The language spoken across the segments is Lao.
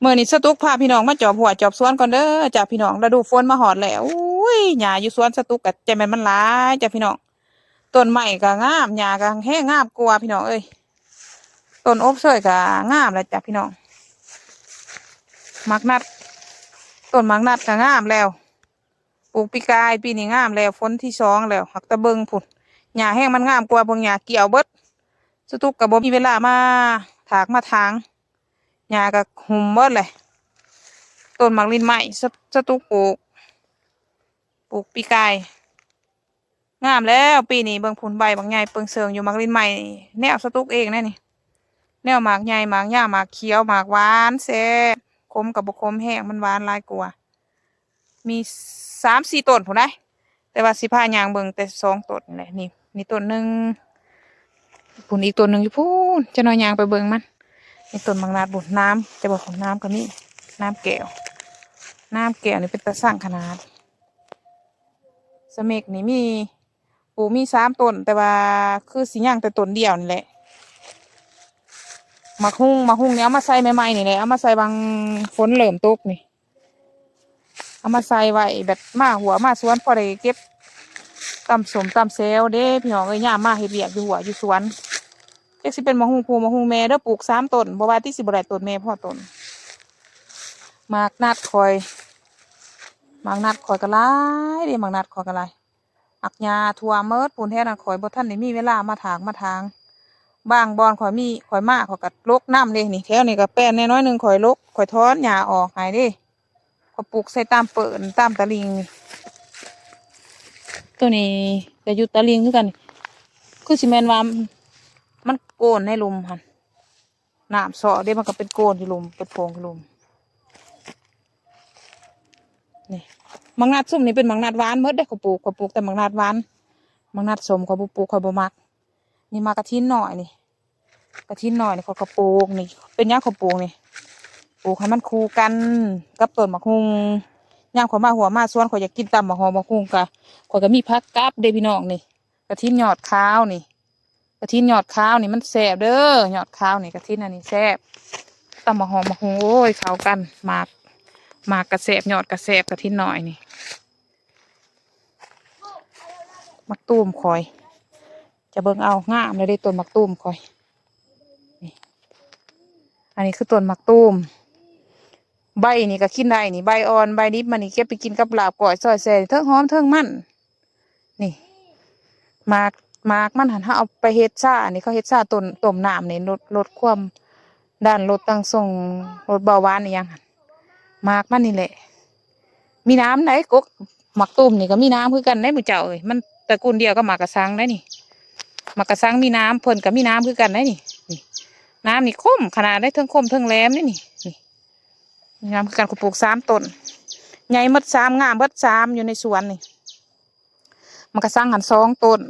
ມື້ນີ້สตุ๊กพาพี่น้องมาจอบหัวจอบสวนก่อนเด้อจ้ะพี่น้อง ฤดูฝนมาฮอดแล้ว โอ้ย หญ้าอยู่สวนสตุ๊กก็จะแม่นมันหลายจ้ะพี่น้อง ต้นไม้ก็งาม หญ้าก็แฮงงามกว่าพี่น้องเอ้ย ต้นอบเชยก็งามแล้วจ้ะพี่น้อง หมากนัด ต้นหมากนัดก็งามแล้ว ปลูกปีกาย ปีนี้งามแล้ว ฝนที่สองแล้ว หักแต่เบิ่งพุ้น หญ้าแฮงมันงามกว่า เบิ่งหญ้าเกี่ยวเบิด สตุ๊กก็บ่มีเวลามาถากมาถาง หญ้าก็หุ้มเบิดเลย ต้นหมากลิ้นไม้ ส- สตุ๊กปลูก ปลูกปีกาย งามแล้วปีนี้ เบิ่งพุ้น ใบบักใหญ่เปิ่งเซิงอยู่ หมากลิ้นไม้ แนวสตุ๊กเองนะนี่ แนวหมากใหญ่ หมากยาว หมากเขียว หมากหวานแซ่บ ขมก็บ่ขมแฮง มันหวานหลายกว่า มีสามสี่ต้นพุ้นได๋ แต่ว่าสิพาย่างเบิ่งแต่สองต้นนี่แหละ นี่ นี่ต้นหนึ่ง พุ้นอีกต้นหนึ่งอยู่พุ้น จะน้อยย่างไปเบิ่งมัน นี่ต้นหมากนัดพุ้น น้ำ แต่ว่าพุ้นน้ำก็มี น้ำแก้ว น้ำแก้วนี่เป็นตาซังขนาด สะเม็กนี่มี ปลูกมีสามต้น แต่ว่าคือสิย่างแต่ต้นเดียวนี่แหละ หมากฮุ่ง หมากฮุ่งนี่เอามาใส่ใหม่ๆนี่แหละ เอามาใส่บางฝนเริ่มตกนี่ เอามาใส่ไว้แบบมาหัวมาสวน พอได้เก็บตำส้มตำแซวเด้พี่น้องเอ้ย ยามมาเฮ็ดเวียกอยู่หัวอยู่สวน จักสิเป็นหมากฮุ่งผู้หมากฮุ่งแม่เด้อ ปลูกสามต้น บ่ว่าติสิบ่ได้ต้นแม่พอต้น หมากนัดข่อย หมากนัดข่อยก็หลายเด้ หมากนัดข่อยก็หลาย อักหญ้าท่วมหมดพุ้น แถวนั้นข่อยบ่ทันได้มีเวลามาถากมาถาง บางบ่อนข่อยมี ข่อยมาข่อยก็รกนำเด้ นี่ แถวนี้ก็แป้นแหน่น้อยหนึ่ง ข่อยรก ข่อยถอนหญ้าออกให้เด้ ข่อยปลูกใส่ตามเปิ้น ตามตะลิ่งนี่ ตัวนี้ก็อยู่ตะลิ่งคือกัน คือสิแม่นว่ามันโกนในหลุมหั่น น้ำเซาะเด้ มันก็เป็นโกนอยู่หลุม เป็นโพรงอยู่หลุม นี่ หมากนัดซุมนี่เป็นหมากนัดหวานหมดเด้ ข้อยปลูก ข้อยปลูกแต่หมากนัดหวาน หมากนัดส้มข้อยบ่ปลูก ข้อยบ่มัก นี่หมากกระถินน้อยนี่ กระถินน้อยนี่ข้อยก็ปลูกนี่ เป็นหยังข้อยปลูกนี่ ปลูกให้มันคู่กันกับต้นหมากฮุ่ง ยามข้อยมาหัวมาสวน ข้อยอยากกินตำหมากฮอหมากฮุ่งกะ ข้อยก็มีผักกับเด้พี่น้องนี่ กระถินยอดขาวนี่ กระถินยอดขาวนี่มันแซ่บเด้อ ยอดขาวนี่ กระถินอันนี้แซ่บ ตำหมากฮอหมากฮุ่ง โอ้ย เข้ากัน หมาก หมากกะแซ่บ ยอดกะแซ่บ กระถินน้อยนี่ หมากตูมข่อย จะเบิ่งเอา งามเลยเด้ ต้นหมากตูมข่อย นี่ อันนี้คือต้นหมากตูม ใบนี่ก็กินได้นี่ ใบอ่อน ใบดิบมันนี่เก็บไปกินกับลาบ ก้อย ซอย แซ่บ เทิงหอมเทิงมัน นี่ หมาก หมากมันหั่น เฮาเอาไปเฮ็ดชา อันนี้เขาเฮ็ดชาต้น ต้มน้ำนี่ ลด ลดความดัน ลดตังส่ง ลดเบาหวานอีหยังหั่น หมากมันนี่แหละ มีน้ำได๋ กกหมากตูมนี่ก็มีน้ำคือกันได๋ หมู่เจ้าเอ้ย มันตระกูลเดียวกับหมากกะสังได๋นี่ หมากกะสังมีน้ำ เพิ่นก็มีน้ำคือกันได๋นี่ นี่ น้ำนี่คมขนาดได๋ เทิงคมเทิงแหลมได๋นี่ นี่ งามคือกัน ข้อยปลูกสามต้น ใหญ่หมดสาม งามเบิดสาม อยู่ในสวนนี่ หมากกะสังหั่นสองต้น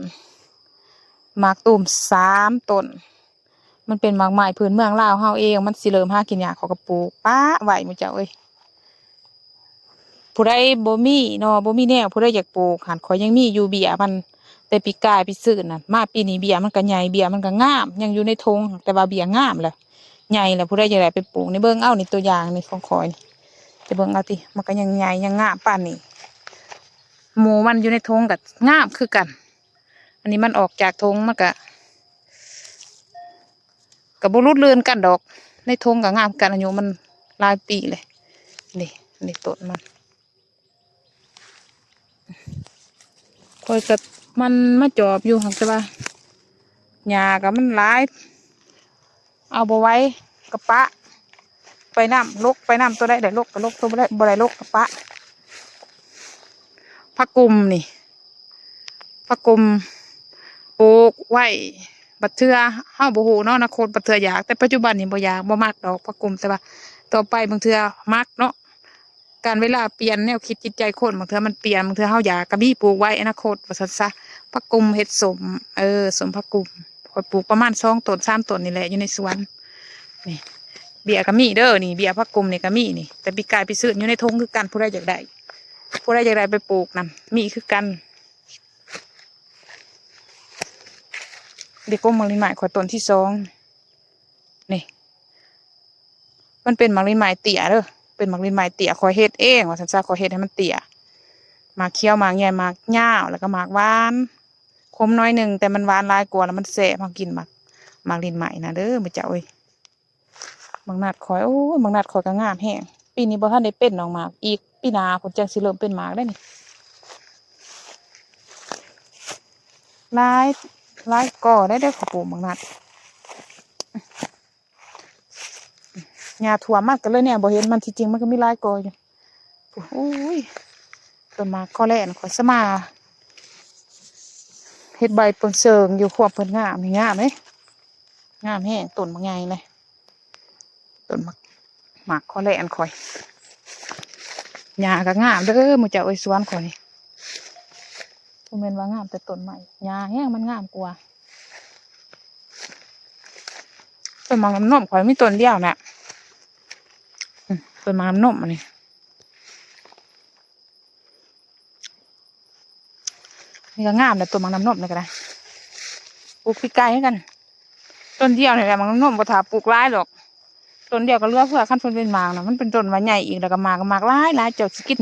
หมากตูมสามต้น มันเป็นหมากไม้พื้นเมืองลาวเฮาเอง มันสิเริ่มหากินยาก ข้อยก็ปลูกปะไว้ หมู่เจ้าเอ้ย ผู้ใดบ่มีเนาะ บ่มีแนว ผู้ใดอยากปลูกหั่น ข้อยยังมีอยู่เบี้ยมัน แต่ปีกายไปซื้อนั่น มาปีนี้เบี้ยมันก็ใหญ่ เบี้ยมันก็งาม ยังอยู่ในถุง แต่ว่าเบี้ยงามแล้ว ใหญ่แล้ว ผู้ใดอยากได้ไปปลูกนี่ เบิ่งเอานี่ ตัวอย่างนี่ของข้อยนี่ จะเบิ่งเอาติ มันก็ยังใหญ่ยังงามปานนี้ หมู่มันอยู่ในถุงก็งามคือกัน อันนี้มันออกจากถุงมันก็ ก็บ่หลุดเลือนกันดอก ในถุงก็งามคือกัน อายุมันหลายปีเลย นี่ นี่ต้นมัน ข้อยก็มันมาจอบอยู่ หากแต่ว่าหญ้าก็มันหลาย เอาบ่ไหวก็ปะ ไปนำ รกไปนำ ตัวใดได้รกก็รก ตัวบ่ได้ บ่ได้รกก็ปะ ผักกุมนี่ ผักกุมปลูกไว้ บัดเทื่อเฮาบ่ฮู้เนาะ อนาคตบัดเทื่ออยาก แต่ปัจจุบันนี่บ่อยาก บ่มักดอกผักกุม แต่ว่าต่อไปบางเทื่อมักเนาะ กาลเวลาเปลี่ยนแนวคิดจิตใจคน บางเทื่อมันเปลี่ยน บางเทื่อเฮาอยากก็มีปลูกไว้อนาคตว่าซั่นซะ ผักกุมเฮ็ดส้ม เออ ส้มผักกุม ข้อยปลูกประมาณสองต้นสามต้นนี่แหละอยู่ในสวน นี่ เบี้ยก็มีเด้อ นี่ เบี้ยผักกุมนี่ก็มีนี่ แต่ปีกายไปซื้ออยู่ในถุงคือกัน ผู้ใดอยากได้ ผู้ใดอยากได้ไปปลูกนั่น มีคือกัน เด้ กกหมากลิ้นไม้ข้อยต้นที่สอง นี่ ມັນເປັນໝາກລິນໄມ້ເຕ້ຍເດີ້ ເປັນໝາກລິນໄມ້ເຕ້ຍ ຂ້ອຍເຮັດເອງວ່າຊັ້ນຊະ ຂ້ອຍເຮັດໃຫ້ມັນເຕ້ຍ ໝາກຂຽວ ໝາກໃຫຍ່ ໝາກຍາວ ແລ້ວກໍໝາກຫວານ ຂົມໜ້ອຍໜຶ່ງ ແຕ່ມັນຫວານຫຼາຍກວ່າ ແລ້ວມັນແຊບ ເຮົາກິນໝາກ ໝາກລິນໄມ້ນະເດີ້ ໝູ່ເຈົ້າເອີຍ. ໝາກນັດຂ້ອຍ ໂອ້ຍ ໝາກນັດຂ້ອຍກໍງາມແຮງ ປີນີ້ບໍ່ທັນໄດ້ເປັນດອກໝາກ ອີກປີໜ້າພຸ້ນຈັ່ງຊິເລີ່ມເປັນໝາກໄດ໋ນີ້ ຫຼາຍ ຫຼາຍກໍໄດ້ເດີ້ ຂ້ອຍປູກໝາກນັດ ຫຍ້າຖ້ວມມັນກໍເລີຍແນມບໍ່ເຫັນມັນ ທີ່ຈິງມັນກໍມີຫຼາຍກໍຢູ່. ໂອ້ຍ ຕົ້ນໝາກຄໍແລນ ຂ້ອຍສາມາດເຮັດໃບປົນເຊີງຢູ່ ຄວາມເພິ່ນງາມນີ້ ງາມເດ້ ງາມແຮງ ຕົ້ນບັກໃຫຍ່ເລີຍ ຕົ້ນໝາກ ໝາກຄໍແລນຂ້ອຍ ຫຍ້າກໍງາມເດີ້ ໝູ່ເຈົ້າເອີຍ ສວນຂ້ອຍນີ້ ບໍ່ແມ່ນວ່າງາມແຕ່ຕົ້ນໄມ້ ຫຍ້າແຮງມັນງາມກວ່າ. ຕົ້ນໝາກນ້ຳນົມຂ້ອຍມີຕົ້ນດຽວນະ ອືມ ຕົ້ນໝາກນ້ຳນົມອັນນີ້ ນີ້ກໍງາມແຫຼະ ຕົ້ນໝາກນ້ຳນົມນີ້ກໍໄດ້ ປູກປີກາຍຄືກັນ ຕົ້ນດຽວນີ້ແຫຼະ ໝາກນ້ຳນົມ ບໍ່ຖ້າປູກຫຼາຍດອກ ຕົ້ນດຽວກໍເຫຼືອເຟືອ ຄັນເພິ່ນເປັນໝາກນະ ມັນເປັນຕົ້ນວ່າໃຫຍ່ອີກ ແລ້ວກໍໝາກກໍໝາກຫຼາຍໆ ເຈົ້າຊິກິນ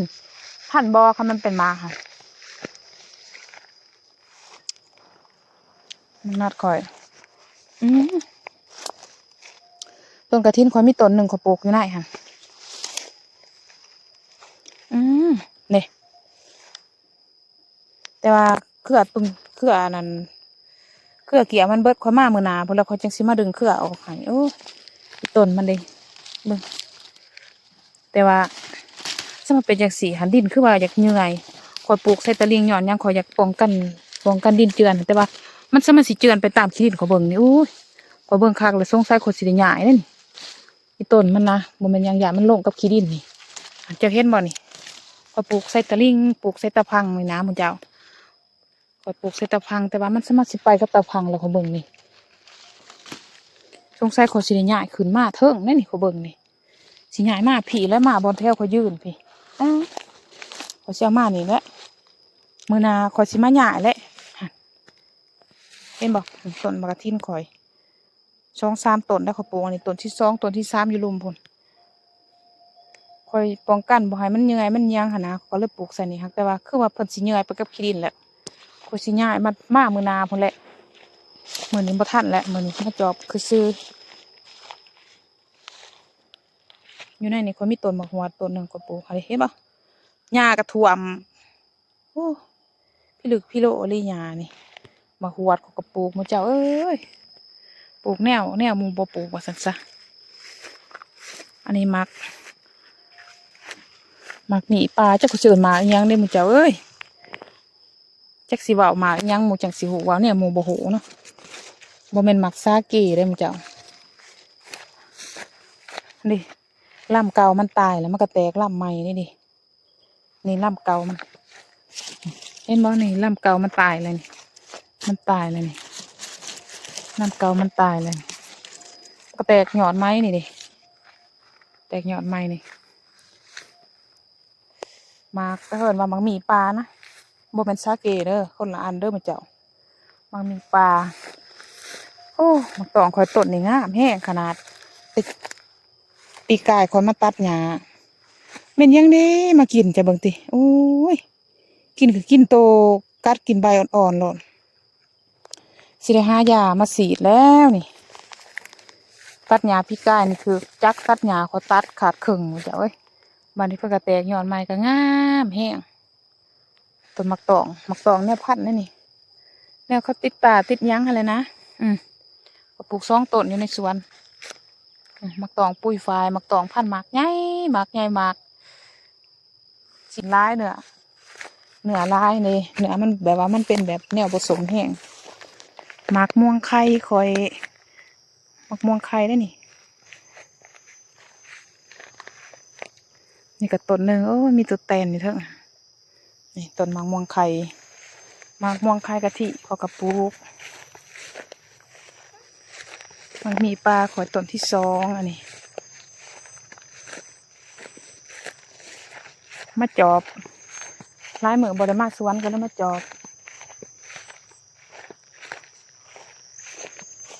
ທັນບໍ່ ຄັນມັນເປັນໝາກຫັ້ນ. ມັນນັດຂ້ອຍ ອືມ ຕົ້ນກະຖິນຂ້ອຍມີຕົ້ນໜຶ່ງ ຂ້ອຍປູກຢູ່ໃນຫັ້ນ ອືມ ນີ້ ແຕ່ວ່າເຄືອຕຸ່ມ ເຄືອອັນນັ້ນ ເຄືອກ້ຽວມັນເບິດ ຂ້ອຍມາມື້ໜ້າພຸ້ນແລ້ວ ຂ້ອຍຈັ່ງຊິມາດຶງເຄືອອອກໃຫ້. ໂອ້ ອີ່ຕົ້ນມັນເດ້ ເບິ່ງ ແຕ່ວ່າ ສະມາເປັນຈັ່ງຊີ້ຫັ້ນ ດິນຄືວ່າຢາກເຫຍື່ອຍ ຂ້ອຍປູກໃສ່ຕະລິ່ງ ຍ້ອນຫຍັງ ຂ້ອຍຢາກປ້ອງກັນ ປ້ອງກັນດິນເຈື່ອນ ແຕ່ວ່າມັນສາມາດຊິເຈື່ອນໄປຕາມຂີ້ດິນ ຂ້ອຍເບິ່ງນີ້ ໂອ້ຍ ຂ້ອຍເບິ່ງຄັກແລ້ວ ສົງໄສຂ້ອຍຊິໄດ້ຍ້າຍເດ້ນີ້ ອີ່ຕົ້ນມັນນະ ບໍ່ແມ່ນຫຍັງ ຢ້ານມັນລົງກັບຂີ້ດິນນີ້ ເຈົ້າເຫັນບໍ່ນີ້ ຂ້ອຍປູກໃສ່ຕະລິ່ງ ປູກໃສ່ຕາພັງນີ້ນະ ໝູ່ເຈົ້າ. ຂ້ອຍປູກໃສ່ຕາພັງ ແຕ່ວ່າມັນສາມາດຊິໄປກັບຕາພັງແລ້ວ ຂ້ອຍເບິ່ງນີ້ ສົງໄສຂ້ອຍຊິໄດ້ຍ້າຍຂຶ້ນມາເທິງແລ້ວນີ້ ຂ້ອຍເບິ່ງນີ້ ຊິຍ້າຍມາພີ້ແລ້ວ ມາບ່ອນແຖວຂ້ອຍຢືນພີ້ ອ້າ ຂ້ອຍຊິເອົາມານີ້ແຫຼະ ມື້ໜ້າຂ້ອຍຊິມາຍ້າຍແຫຼະ ເຫັນບໍ່ ຕົ້ນໝາກກະຖິນຂ້ອຍ ສອງສາມຕົ້ນແລ້ວ ຂ້ອຍປູກອັນນີ້ຕົ້ນທີສອງ ຕົ້ນທີສາມຢູ່ລຸ່ມພຸ້ນ ຂ້ອຍປ້ອງກັນບໍ່ໃຫ້ມັນເຫຍື່ອຍມັນຫຍັງຫັ້ນນະ ຂ້ອຍກໍເລີຍປູກໃສ່ນີ້ ຫາກແຕ່ວ່າຄືວ່າເພິ່ນຊິເຫຍື່ອຍໄປກັບຂີ້ດິນແຫຼະ ຂ້ອຍຊິຍ້າຍມາ ມາມື້ໜ້າພຸ້ນແຫຼະ ມື້ນີ້ບໍ່ທັນແຫຼະ ມື້ນີ້ມາຈອບຊື່ໆ ຢູ່ໃນນີ້ຂ້ອຍມີຕົ້ນໝາກຫວດຕົ້ນໜຶ່ງ ຂ້ອຍປູກ ເຫັນບໍ່ ຫຍ້າກໍຖ້ວມ ໂອ້ ພິລຶກພິໂລອີ່ຫຼີຫຍ້ານີ້ ໝາກຫວດຂ້ອຍກໍປູກ ໝູ່ເຈົ້າເອີຍ ປູກແນວ ແນວໝູ່ບໍ່ປູກວ່າຊັ້ນຊະ ອັນນີ້ໝາກ ໝາກໝີ່ປ່າ ຈັກເຂົາຊິເອີ້ນໝາກອີ່ຫຍັງເດ້ ໝູ່ເຈົ້າເອີຍ ຈັກຊິເວົ້າໝາກອີ່ຫຍັງ ໝູ່ຈັ່ງຊິຮູ້ ເວົ້າແນວໝູ່ບໍ່ຮູ້ເນາະ ບໍ່ແມ່ນໝາກສາເກເດ້ ໝູ່ເຈົ້າ ນີ້ ລຳເກົ່າມັນຕາຍແລ້ວ ມັນກໍແຕກລຳໃໝ່ນີ້ເດ້. ນີ້ລຳເກົ່າມັນ ເຫັນບໍ່ນີ້ ລຳເກົ່າມັນຕາຍແລ້ວນີ້ ມັນຕາຍແລ້ວນີ້ ລຳເກົ່າມັນຕາຍແລ້ວນີ້ ກໍແຕກຍອດໃໝ່ນີ້ເດ້ ແຕກຍອດໃໝ່ນີ້ ໝາກ ເຂົາເອີ້ນວ່າໝາກໝີ່ປ່ານະ ບໍ່ແມ່ນສາເກເດີ ຄົນລະອັນເດີໝູ່ເຈົ້າ. ໝາກໝີ່ປ່າ ໂອ້ ໝາກຕອງຂ້ອຍຕົ້ນນີ້ງາມແຮງຂະໜາດ ປີ ປີກາຍຂ້ອຍມາຕັດຫຍ້າ ແມ່ນຫຍັງເດ້ມາກິນ ເຈົ້າເບິ່ງຕິ ໂອ້ຍ ກິນຄືກິນໂຕ ກັດກິນໃບອ່ອນໆໂລດ ຊິໄດ້ຫາຢາມາສີດແລ້ວນີ້ ຕັດຫຍ້າປີກາຍນີ້ ຖືກຈັກຕັດຫຍ້າ ຂ້ອຍຕັດຂາດເຄິ່ງ ເຈົ້າເອີຍ ບາດນີ້ເພິ່ນກໍແຕກຍອດໃໝ່ ກໍງາມແຮງ. ຕົ້ນໝາກຕອງ ໝາກຕອງແນວພັນນັ້ນນີ້ ແນວເຂົາຕິດຕາຕິດຫຍັງຫັ້ນແຫຼະນະ ອືມ ກໍປູກສອງຕົ້ນຢູ່ໃນສວນ ອືມ ໝາກຕອງປຸຍຝ້າຍ ໝາກຕອງພັນໝາກໃຫຍ່ ໝາກໃຫຍ່ ໝາກຊິນຫຼາຍ ເນື້ອ ເນື້ອຫຼາຍເດ້ ເນື້ອມັນແບບວ່າມັນເປັນແບບແນວບໍ່ສົ້ມແຮງ ໝາກມ່ວງໄຂ່ຂ້ອຍ ໝາກມ່ວງໄຂ່ເດ້ນີ້ ນີ້ກໍຕົ້ນໜຶ່ງ ໂອ້ຍ ມີຕົວແຕນຢູ່ເທິງ ນີ້ຕົ້ນໝາກມ່ວງໄຂ່ ໝາກມ່ວງໄຂ່ກະທິ ຂ້ອຍກໍປູກ ໝາກໝີ່ປ່າຂ້ອຍຕົ້ນທີສອງ ອັນນີ້ ມາຈອບ ຫຼາຍມື້ບໍ່ໄດ້ມາສວນ ກໍເລີຍມາຈອບ.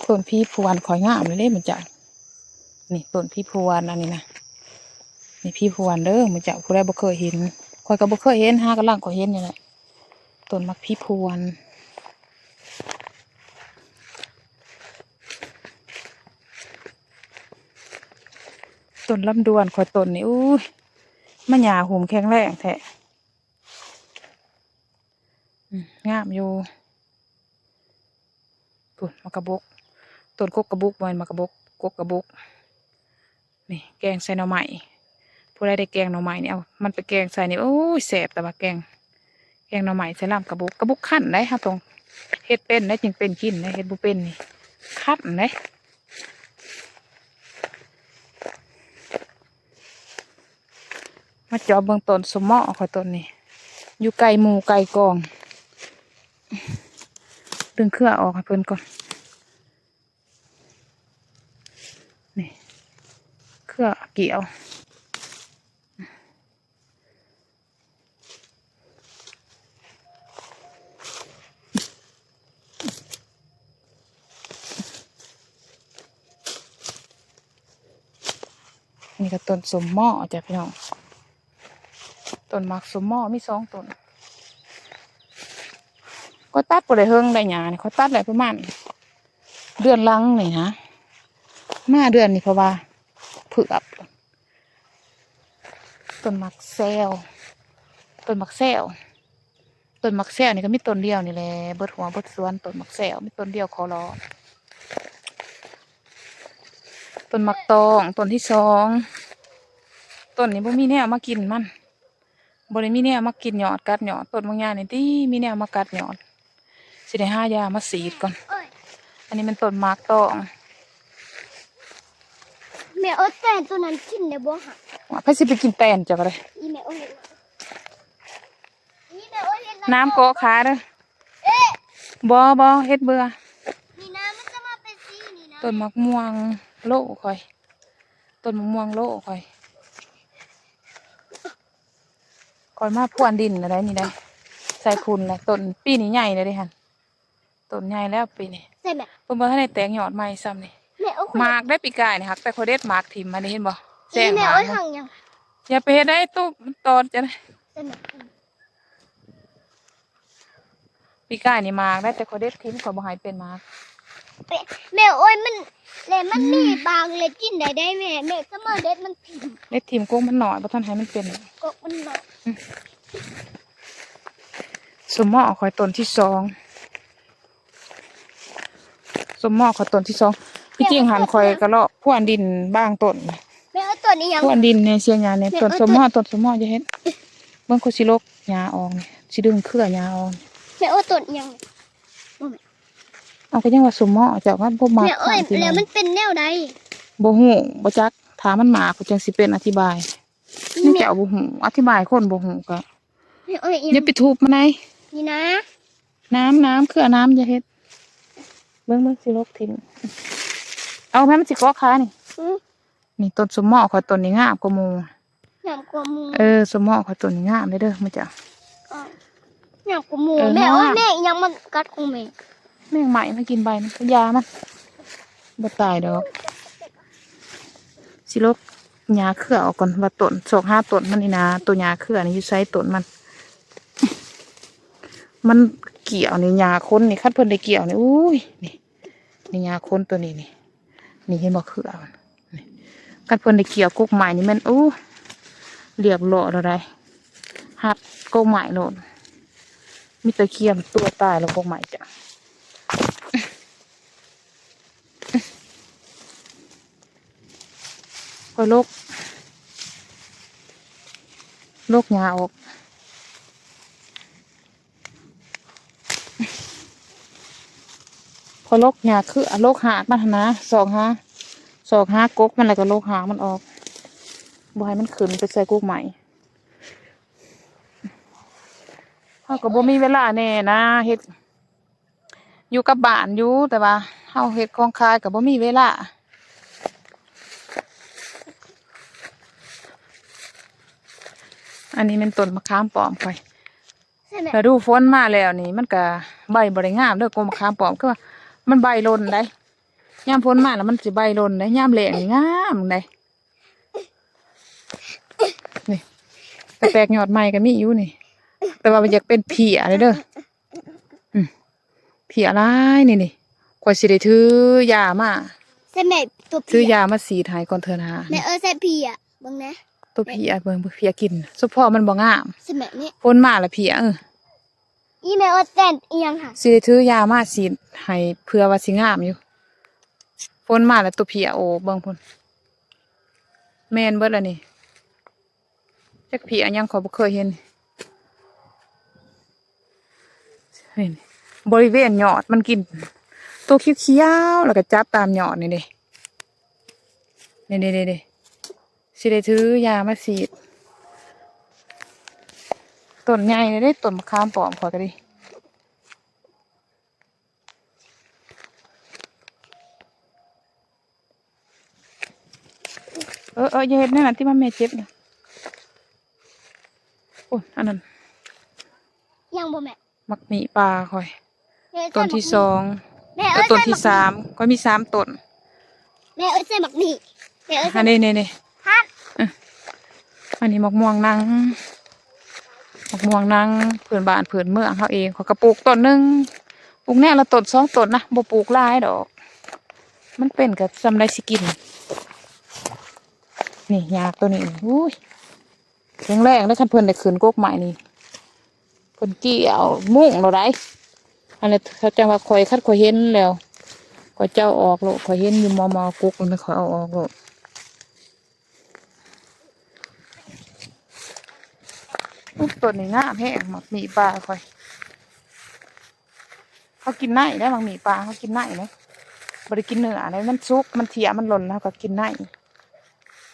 ຕົ້ນຜີພວນຂ້ອຍງາມເລີຍເດ້ ໝູ່ເຈົ້າ ນີ້ຕົ້ນຜີພວນ ອັນນີ້ນະ ນີ້ຜີພວນເດີ ໝູ່ເຈົ້າຜູ້ໃດບໍ່ເຄີຍເຫັນ ຂ້ອຍກໍບໍ່ເຄີຍເຫັນ ຫາກຳລັງຂ້ອຍເຫັນນີ້ແຫຼະ ຕົ້ນໝາກຜີພວນ ຕົ້ນລຳດວນຂ້ອຍຕົ້ນນີ້ ອູ້ຍ ມາຫຍ້າຫຸ້ມແຂງແຮງແທ້. ອືມ ງາມຢູ່ ພຸ້ນ ໝາກກະບົກ ຕົ້ນກົກກະບຸກ ບໍ່ແມ່ນໝາກກະບົກ ກົກກະບຸກ ນີ້ ແກງໃສ່ໜໍ່ໄມ້ ຜູ້ໃດໄດ້ແກງໜໍ່ໄມ້ນີ້ ເອົາມັນໄປແກງໃສ່ນີ້ ໂອ້ຍ ແຊບ ແຕ່ວ່າແກງ ແກງໜໍ່ໄມ້ໃສ່ລຳກະບຸກ ກະບຸກຄັນໄດ໋ ເຮົາຕ້ອງເຮັດເປັນໄດ໋ ຈຶ່ງເປັນກິນໄດ໋ ເຮັດບໍ່ເປັນນີ້ຄັນໄດ໋. ມາຈອບເບິ່ງຕົ້ນສົ້ມໝໍ້ຂ້ອຍຕົ້ນນີ້ ຢູ່ໄກໝູ່ໄກກອງ ດຶງເຄືອອອກໃຫ້ເພິ່ນກ່ອນ ນີ້ ເຄືອກ່ຽວ. ນີ້ກໍຕົ້ນສົ້ມໝໍ້ຈ້ະພີ່ນ້ອງ ຕົ້ນໝາກສົ້ມໝໍ້ມີສອງຕົ້ນ ຂ້ອຍຕັດບໍ່ໄດ້ເຫິງໄດ໋ຫຍ້ານີ້ ຂ້ອຍຕັດໄດ້ປະມານເດືອນຫຼັງນີ້ນະ ມາເດືອນນີ້ ເພາະວ່າເຜືອກ ຕົ້ນໝາກແຊວ ຕົ້ນໝາກແຊວ ຕົ້ນໝາກແຊວນີ້ກໍມີຕົ້ນດຽວນີ້ແຫຼະ ເບິດຫົວເບິດສວນ ຕົ້ນໝາກແຊວມີຕົ້ນດຽວຂໍຫຼໍ່ ຕົ້ນໝາກຕອງ ຕົ້ນທີສອງ ຕົ້ນນີ້ບໍ່ມີແນວມາກິນມັນ ບໍ່ໄດ້ມີແນວມາກິນຍອດ ກັດຍອດ ຕົ້ນບາງຢ່າງນີ້ຕິມີແນວມາກັດຍອດ ຊິໄດ້ຫາຢາມາສີດກ່ອນ ອັນນີ້ແມ່ນຕົ້ນໝາກຕອງ ແມ່ເອີຍ ແຕນໂຕນັ້ນກິນໄດ້ບໍ່ຫະ? ວ່າໃຜຊິໄປກິນແຕນເຈົ້າກໍໄດ້ ອີແມ່ເອີຍ ນີ້ແມ່ເອີຍ ເຫັນ ນ້ຳເກາະຂາເດີ ເອະ ບໍ່ ບໍ່ ເຮັດເບື່ອ ນີ້ນະ ມັນຈະມາເປັນສີນີ້ນະ ຕົ້ນໝາກມ່ວງໂລຂ້ອຍ ຕົ້ນໝາກມ່ວງໂລຂ້ອຍ ຂ້ອຍມາພວນດິນແລ້ວໄດ໋ນີ້ໄດ໋ ໃສ່ຝຸ່ນແລ້ວ ຕົ້ນປີນີ້ໃຫຍ່ແລ້ວເດ້ຫັ້ນ ຕົ້ນໃຫຍ່ແລ້ວປີນີ້ ໃຊ່ແມ່ ເພິ່ນບໍ່ທັນໄດ້ແຕກຍອດໃໝ່ຊ້ຳນີ້ ແມ່ເອີຍ ໝາກໄດ້ປີກາຍນີ້ ຫາກແຕ່ຂ້ອຍເດັດໝາກຖິ້ມຫັ້ນນີ້ ເຫັນບໍ່ ແຊງ ແມ່ເອີຍ ຫາກ ຫາງຫຍັງ ຢ່າໄປເຮັດໄດ້ຕູ້ ມັນຕອດຈະ ໃຊ່ແມ່ ປີກາຍນີ້ໝາກໄດ້ ແຕ່ຂ້ອຍເດັດຖິ້ມ ຂ້ອຍບໍ່ໃຫ້ເປັນໝາກ ແມ່ ແມ່ເອີຍ ມັນ ແລະມັນ ອືມ ມີບາງ ແລະກິນໄດ້ໄດ໋ແມ່ ແມ່ກໍມາເດັດມັນຖິ້ມ ເດັດຖິ້ມ ກົກມັນໜ້ອຍ ບໍ່ທັນໃຫ້ມັນເປັນ ກົກມັນໜ້ອຍ ອືມ ສົ້ມໝໍ້ຂ້ອຍຕົ້ນທີສອງ ສົ້ມໝໍ້ຂ້ອຍຕົ້ນທີສອງ ທີ່ຈິງຫັ້ນຂ້ອຍກໍເລາະພວນດິນບາງຕົ້ນ ແມ່ເອີຍ ຕົ້ນອີຫຍັງ ພວນດິນໃນສຽງຫຍ້ານີ້ ແມ່ເອີຍ ຕົ້ນສົ້ມໝໍ້ ຕົ້ນສົ້ມໝໍ້ ຢ່າເຮັດ ເບິ່ງ ຂ້ອຍຊິລົກຫຍ້າອອກນີ້ ຊິດຶງເຄືອຫຍ້າອອກ ແມ່ເອີຍ ຕົ້ນອີຫຍັງ ເອົາ ກໍຍັງວ່າສົ້ມໝໍ້ ເຈົ້າວ່າບໍ່ມັກ ແມ່ເອີຍ ແລ້ວມັນເປັນແນວໃດ ບໍ່ຮູ້ ບໍ່ຈັກ ຖ້າມັນມາກ ຂ້ອຍຈັ່ງຊິເປັນອະທິບາຍ ແມ່ ເຈົ້າບໍ່ຮູ້ ອະທິບາຍຄົນບໍ່ຮູ້ກໍ ແມ່ເອີຍ ຢ່າໄປທຸບມັນໄດ໋ ນີ້ນະ ນ້ຳ ນ້ຳ ເຄືອນ້ຳ ຢ່າເຮັດ ເບິ່ງ ເບິ່ງ ຊິລົກຖິ້ມ ເອົາ ແມ່ ມັນຊິເກາະຂານີ້ ອືມ ນີ້ຕົ້ນສົ້ມໝໍ້ຂ້ອຍຕົ້ນນີ້ງາມກວ່າໝູ່ ງາມກວ່າໝູ່ ເອີ ສົ້ມໝໍ້ຂ້ອຍຕົ້ນນີ້ງາມເດີ ເດີ ມາຈ້ະ ງາມກວ່າໝູ່ ເອີ ແມ່ເອີຍ ງາມ ແມ່ ອີຫຍັງມັນກັດຂອງແມ່ ແມງໄມ້ມາກິນໃບມັນ ຢາມັນ ບໍ່ຕາຍດອກ ຊິລົກຫຍ້າເຄືອອອກກ່ອນ ວ່າຕົ້ນ ຊອກຫາຕົ້ນມັນນີ້ນາ ໂຕຫຍ້າເຄືອນີ້ຢູ່ໃສ ຕົ້ນມັນ ມັນກ່ຽວນີ້ ຫຍ້າຄົນນີ້ ຄັນເພິ່ນໄດ້ກ່ຽວນີ້ ໂອ້ຍ ນີ້ ນີ້ຫຍ້າຄົນໂຕນີ້ນີ້ ນີ້ເຫັນບໍ່ ເຄືອມັນນີ້ ຄັນເພິ່ນໄດ້ກ່ຽວກົກໄມ້ນີ້ແມ່ນ ໂອ້ ລຽບລ້ອຍແລ້ວໄດ໋ ຮັດກົກໄມ້ໂລດ ມີແຕ່ຄຽມຕົວຕາຍແລ້ວ ກົກໄມ້ຈ້ະ ຂ້ອຍລົກ ລົກຫຍ້າອອກ ຂ້ອຍລົກຫຍ້າຄື ລົກຮາກມັນຫັ້ນນະ ຊອກຫາ ຊອກຫາກົກມັນ ແລ້ວກໍລົກຮາກມັນອອກ ບໍ່ໃຫ້ມັນຂຶ້ນໄປໃສ່ກົກໄມ້ ເຮົາກໍບໍ່ມີເວລາແນ່ນະ ເຮັດ ຢູ່ກັບບ້ານຢູ່ ແຕ່ວ່າເຮົາເຮັດຂອງຂາຍກໍບໍ່ມີເວລາ ອັນນີ້ແມ່ນຕົ້ນມະຂາມປ້ອມຂ້ອຍ ໃຊ່ແມ່ ລະດູຝົນມາແລ້ວນີ້ ມັນກະໃບບໍ່ໄດ້ງາມເດີ ກົກມະຂາມປ້ອມ ຄືວ່າມັນໃບຫຼົ່ນໄດ໋ ຍາມຝົນມາແລ້ວມັນຊິໃບຫຼົ່ນເດ້ ຍາມແລ້ງນີ້ງາມເດ້. ນີ້ ກະແຕກຍອດໃໝ່ກະມີຢູ່ນີ້ ແຕ່ວ່າມັນຢາກເປັນເພ້ຍເດ້ ເດີ້. ອືມ ເພ້ຍຫຼາຍນີ້ ນີ້ ຂ້ອຍຊິໄດ້ຖືຢາມາ ໃສ່ແມ່ ຕົວເພ້ຍ ຖືຢາມາສີດໃຫ້ກ່ອນເທື່ອໜ້າ. ແມ່ເອີຍ ໃສ່ເພ້ຍເບິ່ງແດ່ ຕົວເພ້ຍ ເບິ່ງ ເພ້ຍກິນ ສະເພາະມັນບໍ່ງາມ ໃສ່ແມ່ນີ້ ຝົນມາແລ້ວເພ້ຍ ເອີ ອີແມ່ເອີຍ ແຕ່ນອີຫຍັງຫະ ຊິໄດ້ຖືຢາມາສີດໃຫ້ ເພື່ອວ່າຊິງາມຢູ່. ຝົນມາແລ້ວຕົວເພ້ຍໂອກ ເບິ່ງພຸ້ນ ແມ່ນເບິດລະນີ້. ຈັກເພ້ຍຫຍັງ ຂ້ອຍບໍ່ເຄີຍເຫັນ. ນີ້ ບໍລິເວນຍອດມັນກິນ ໂຕຂຽວໆ ແລ້ວກະຈັບຕາມຍອດນີ້ເດ້ ນີ້ໆ ຊິໄດ້ຖືຢາມາສີດ. ຕົ້ນໃຫຍ່ເດ້ ຕົ້ນມະຂາມປ້ອມຂ້ອຍກະດີ. ເອີ ເອີ ຢ່າເຮັດແນວນັ້ນຕິ ມາແມ່ເຈັບນະ. ໂອ້ຍ ອັນນັ້ນ ຍັງບໍ່ແມ່ ໝາກໝີ່ປ່າຂ້ອຍ ແມ່ເອີຍ ຕົ້ນທີສອງ ແມ່ເອີຍ ແລ້ວຕົ້ນທີສາມ ຂ້ອຍມີສາມຕົ້ນ. ແມ່ເອີຍ ໃສ່ໝາກໝີ່ ແມ່ເອີຍ ອັນນີ້ ນີ້ ນີ້ ເອີ ອັນນີ້ໝາກມ່ວງນາງ ໝາກມ່ວງນາງ ພື້ນບ້ານພື້ນເມືອງເຮົາເອງ ຂ້ອຍກະປູກຕົ້ນໜຶ່ງ ປູກແນວລະຕົ້ນສອງຕົ້ນນະ ບໍ່ປູກຫຼາຍດອກ ມັນເປັນກະສ່ຳໃດຊິກິນ. ນີ້ ຍາກໂຕນີ້ ອຸ້ຍ ແຂງແຮງເດ້ ຄັນເພິ່ນໄດ້ຂຶ້ນກົກໄມ້ນີ້ ເພິ່ນກ່ຽວມຸ້ງໂລດໃດ໋. ອັນນັ້ນເຂົາຈັ່ງວ່າຂ້ອຍ ຄັນຂ້ອຍເຫັນແລ້ວ ຂ້ອຍຈະເອົາອອກໂລດ ຂ້ອຍເຫັນຢູ່ມໍ່ໆ ກົກ ແລ້ວຂ້ອຍເອົາອອກໂລດ. ອຸ້ຍ ຕົ້ນນີ້ງາມແຮງ ໝາກໝີ່ປ່າຂ້ອຍ ເຮົາກິນໃນໄດ໋ ໝາກໝີ່ປ່າເຮົາກິນໃນເດ້ ບໍ່ໄດ້ກິນເນື້ອເດ້ ມັນສຸກ ມັນເພຍ ມັນຫຼົ່ນ ເຮົາກະກິນໃນ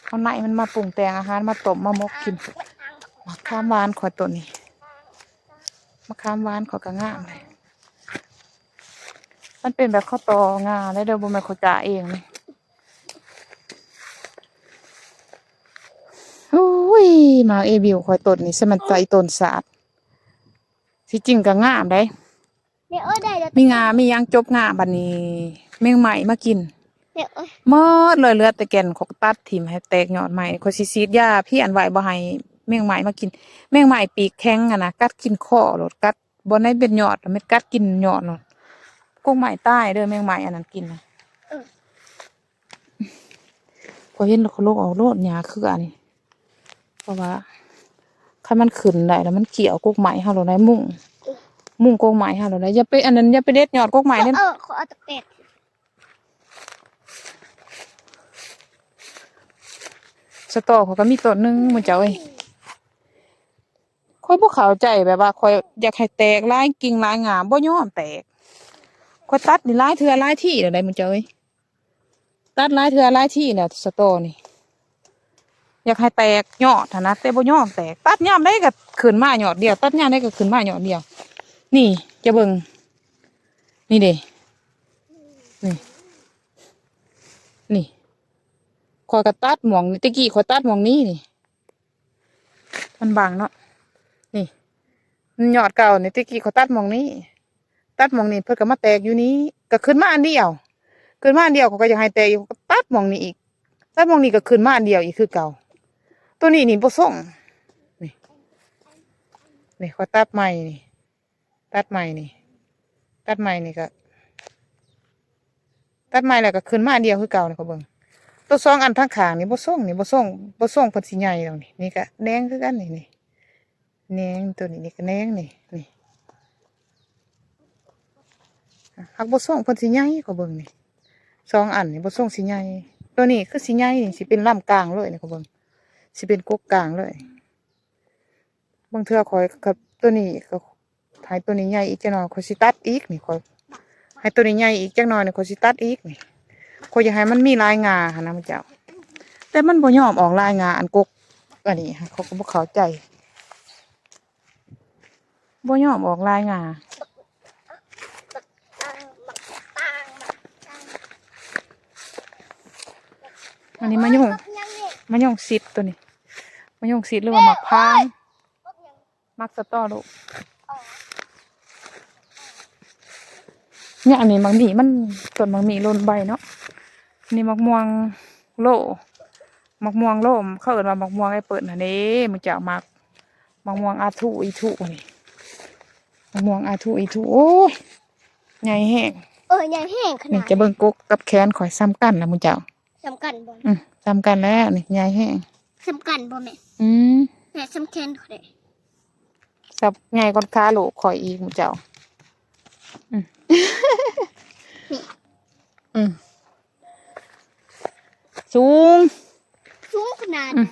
ເອົາໃນມັນມາປຸງແຕ່ງອາຫານ ມາຕົ້ມ ມາໝົກກິນ. ໝາກຂາມຫວານຂ້ອຍຕົ້ນນີ້ ໝາກຂາມຫວານຂ້ອຍກະງາມເດ້ ມັນເປັນແບບເຂົາຕໍ່ງ່າໄດ້ເດີ ບໍ່ແມ່ນຂ້ອຍຈະເອງເດ້. ໂອ້ຍ ໝາກເອບິວຂ້ອຍຕົ້ນນີ້ ສະມັນໄຕຕົ້ນສາດ ທີ່ຈິງກະງາມໃດ໋ ມີງ່າມີຫຍັງຈົບງ່າ ບາດນີ້ແມງໄມ້ມາກິນໝົດເລີຍ ເຫຼືອແຕ່ແກ່ນ ຂ້ອຍກະຕັດຖິ້ມໃຫ້ແຕກຍອດໃໝ່. ຂ້ອຍຊິສີດຢາພຽນໄວ້ບໍ່ໃຫ້ແມງໄມ້ມາກິນ ແມງໄມ້ປີກແຂງຫັ້ນນະ ກັດກິນຄໍໂລດ ກັດບ່ອນໃດເປັນຍອດ ແມ່ນກັດກິນຍອດໂລດ ກົກໄມ້ຕາຍເດີ ແມງໄມ້ອັນນັ້ນກິນນະ. ເອີ ຂ້ອຍເຫັນແລ້ວຂ້ອຍລົກເອົາໂລດ ຫຍ້າເຄືອນີ້ ເພາະວ່າຄັນມັນຂຶ້ນໄດ້ແລ້ວ ມັນກ່ຽວກົກໄມ້ເຮົາໂລດໃດ໋ ມຸ້ງ ມຸ້ງກົກໄມ້ເຮົາໂລດໃດ໋. ຢ່າໄປອັນນັ້ນ ຢ່າໄປເດັດຍອດກົກໄມ້ເດ້ ເອີ ເອີ ຂໍເອົາແຕ່ແປດ ສະຕໍຂ້ອຍກະມີຕົ້ນໜຶ່ງ ໝູ່ເຈົ້າເອີຍ. ຂ້ອຍບໍ່ເຂົ້າໃຈ ແບບວ່າຂ້ອຍຢາກໃຫ້ແຕກຫຼາຍກິ່ງຫຼາຍງ່າ ບໍ່ຍອມແຕກ. ຂ້ອຍຕັດນີ້ຫຼາຍເທື່ອຫຼາຍທີແລ້ວໃດ໋ ໝູ່ເຈົ້າເອີຍ ຕັດຫຼາຍເທື່ອຫຼາຍທີແລ້ວ ສະຕໍນີ້ ຢາກໃຫ້ແຕກຍອດຫັ້ນນະ ແຕ່ບໍ່ຍອມແຕກ ຕັດຍາມໃດກະຂຶ້ນມາຍອດດຽວ ຕັດຍາມໃດກະຂຶ້ນມາຍອດດຽວ. ນີ້ ຈະເບິ່ງ ນີ້ເດ້ ນີ້ ນີ້ ຂ້ອຍກະຕັດໝ່ອງນີ້ ແຕ່ກີ້ຂ້ອຍຕັດໝ່ອງນີ້ນີ້ ມັນບັງເນາະ ນີ້ ມັນຍອດເກົ່ານີ້ ແຕ່ກີ້ຂ້ອຍຕັດໝ່ອງນີ້ ຕັດໝ່ອງນີ້ ເພິ່ນກະມາແຕກຢູ່ນີ້ ກະຂຶ້ນມາອັນດຽວ ຂຶ້ນມາອັນດຽວ ຂ້ອຍກະຢາກໃຫ້ແຕກຢູ່ ກະຕັດໝ່ອງນີ້ອີກ ຕັດໝ່ອງນີ້ກະຂຶ້ນມາອັນດຽວອີກຄືເກົ່າ. ໂຕນີ້ນີ້ບໍ່ສົ່ງ ນີ້ ນີ້ ຂ້ອຍຕັດໃໝ່ນີ້ ຕັດໃໝ່ນີ້ ຕັດໃໝ່ນີ້ກະ ຕັດໃໝ່ແລ້ວກະຂຶ້ນມາອັນດຽວຄືເກົ່ານີ້ ຂ້ອຍເບິ່ງ ໂຕສອງອັນທາງຂ້າງນີ້ບໍ່ສົ່ງ ນີ້ບໍ່ສົ່ງ ບໍ່ສົ່ງເພິ່ນຊິໃຫຍ່ດອກນີ້ ນີ້ກະແໜງຄືກັນນີ້ ນີ້ແໜງ ໂຕນີ້ນີ້ກະແໜງນີ້ ນີ້ ຫາກບໍ່ສົ່ງເພິ່ນຊິໃຫຍ່ ຂ້ອຍເບິ່ງນີ້ ສອງອັນນີ້ບໍ່ສົ່ງຊິໃຫຍ່ ໂຕນີ້ຄືຊິໃຫຍ່ນີ້ ຊິເປັນລຳກາງເລີຍນີ້ ຂ້ອຍເບິ່ງ ຊິເປັນກົກກາງເລີຍ. ບາງເທື່ອຂ້ອຍກະ ໂຕນີ້ກະ ໃຫ້ໂຕນີ້ໃຫຍ່ອີກຈັກໜ່ອຍ ຂ້ອຍຊິຕັດອີກນີ້ ຂ້ອຍ ໃຫ້ໂຕນີ້ໃຫຍ່ອີກຈັກໜ່ອຍນີ້ ຂ້ອຍຊິຕັດອີກນີ້ ຂ້ອຍຢາກໃຫ້ມັນມີຫຼາຍງ່າຫັ້ນນະ ໝູ່ເຈົ້າ ແຕ່ມັນບໍ່ຍອມອອກຫຼາຍງ່າ ອັນກົກອັນນີ້ ຂ້ອຍກະບໍ່ເຂົ້າໃຈ ບໍ່ຍອມອອກຫຼາຍງ່າ. ອັນນີ້ມະຍົງ ມະຍົງຊິດໂຕນີ້ ມະຍົງຊິດ ຫຼືວ່າໝາກພາງ ໝາກສະຕໍລູກ. ນີ້ ອັນນີ້ໝາກໝີ່ມັນ ຕົ້ນໝາກໝີ່ຫຼົ່ນໃບເນາະ. ນີ້ໝາກມ່ວງໂລ ໝາກມ່ວງໂລ ເຂົາເອີ້ນວ່າໝາກມ່ວງແອັບເປິ້ນຫັ້ນເດ້. ໝູ່ເຈົ້າມັກໝາກມ່ວງອາທຸອີທຸນີ້ ໝາກມ່ວງອາທຸອີທຸ. ໂອ້ຍ ໃຫຍ່ແຮງ. ເອີ ໃຫຍ່ແຮງຂະໜາດນີ້. ຈະເບິ່ງກົກກັບແຂນຂ້ອຍສ່ຳກັນລະໝູ່ເຈົ້າ. ສ່ຳກັນບໍ່ແມ່? ອືມ ສ່ຳກັນແລ້ວນີ້ ໃຫຍ່ແຮງ. ສ່ຳກັນບໍ່ແມ່? ອືມ ແມ່ສ່ຳແຂນຂ້ອຍເດ້. ສ່ຳ ໃຫຍ່ກວ່າຂາລູກຂ້ອຍອີກໝູ່ເຈົ້າ. ອືມ ນີ້ ອືມ ສູງ ສູງຂະໜາດ. ອືມ